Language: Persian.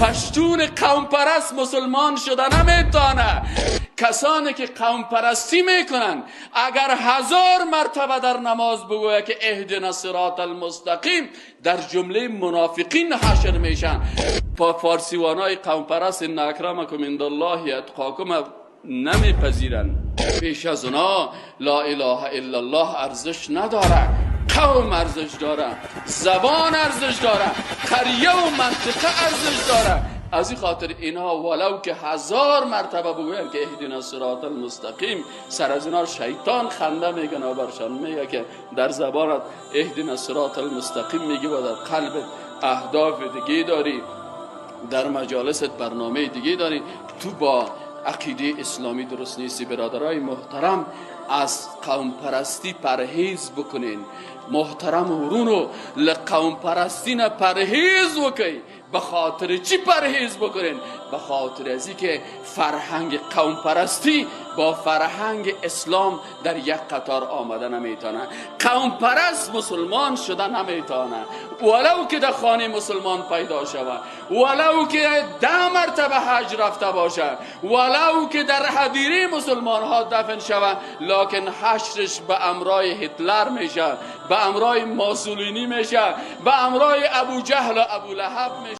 پشتون قوم پرست مسلمان شده نمیتونه. کسانی که قوم پرستی میکنن اگر 1000 مرتبه در نماز بگوید که اهدنا صراط المستقیم، در جمله منافقین حشر میشن. فارسیوانای قوم پرست ان اکرمکم عند الله اتقاکم نمیپذیرن. پیش از اونا لا اله الا الله ارزش نداره، قوم ارزش داره، زبان ارزش داره، قریه و منطقه ارزش داره. از این خاطر اینها ولو که 1000 مرتبه بگوین که اهدنا صراط المستقیم، سر از اینا شیطان خنده میکنه و برشان میگه که در زبانت اهدنا صراط المستقیم میگی و در قلبت اهداف دیگه داری، در مجالست برنامه دیگه داری، تو با عقیده اسلامی درست نیستی. برادرای محترم، از قوم پرستی پرهیز بکنین. محترم ورونو، له قوم پرستی نه پرهیز وکئ. به خاطر چی پرهیز بکنین؟ به خاطر ازی که فرهنگ قوم پرستی با فرهنگ اسلام در یک قطار آمده نمیتونه. قوم پرست مسلمان شده نمیتونه، ولو که در خانه مسلمان پیدا شود، ولو که 10 مرتبه حج رفته باشه، ولو که در هدیره مسلمان ها دفن شود، لکن حشرش به امرای هیتلر میشه، به امرای موسولینی میشه، به امرای ابو جهل و ابو لهب میشه.